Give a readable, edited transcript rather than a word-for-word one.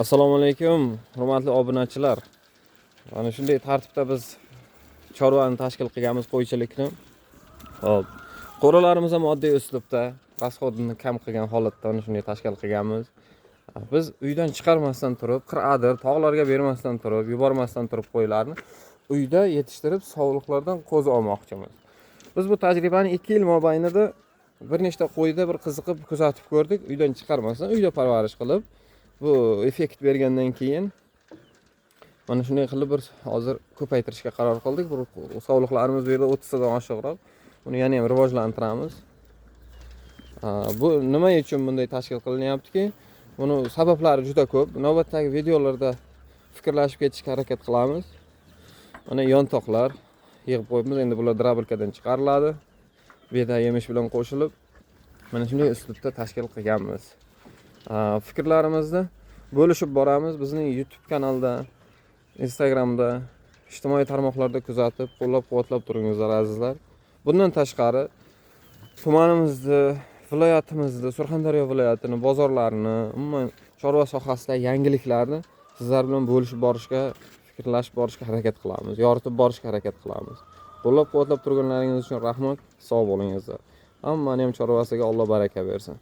Assalomu alaykum, hurmatli obunachilar. Mana shunday tartibda biz chorvani tashkil qilganmiz, qo'ychilikni. Xo'p. Qo'ralarimiz ham oddiy uslubda, расход ini kam qilgan holatda mana shunday tashkil qilganmiz. Biz uydan chiqarmasdan turib, qir-adir, tog'larga bermasdan turib, yubormasdan turib qo'ylarni uyda yetishtirib, sovliqlardan qo'zi olmoqchimiz. Biz bu tajribani 2 yil mobaynida bir nechta qo'yda bir qiziqib kuzatib ko'rdik. Uydan chiqarmasdan uyda parvarish qilib, bu effekt bergandan keyin mana shunday qilib bir hozir ko'paytirishga qaror qildik. Bir sovliqlarimiz bu yerda 30 tadan oshiqroq. Uni yana ham rivojlantiramiz. Bu nima uchun bunday tashkil qilinyaptiki? Buni sabablari juda ko'p. Navbatdagi videolarda fikrlashib ketishga harakat qilamiz. Mana yantoqlar yig'ib qo'yibmiz. Endi bular дробилка dan chiqariladi. Beda yemish bilan qo'shilib mana shunday uslubda tashkil qilganmiz. Fikrlarimizni bo'lishib boramiz. Bizning YouTube kanalda, Instagramda, ijtimoiy tarmoqlarda kuzatib, qo'llab-quvvatlab turingizlar, azizlar. Bundan tashqari tumanimizni, viloyatimizni, Surxondaryo viloyatini bozorlarini, umuman chorva sohasidagi yangiliklarni sizlar bilan bo'lishib borishga, fikrlashib borishga harakat qilamiz, yoritib borishga harakat qilamiz. Qo'llab-quvvatlab turganlaringiz uchun rahmat. Sog' bo'lingizlar. Hammani ham chorvasiga Alloh baraka bersin.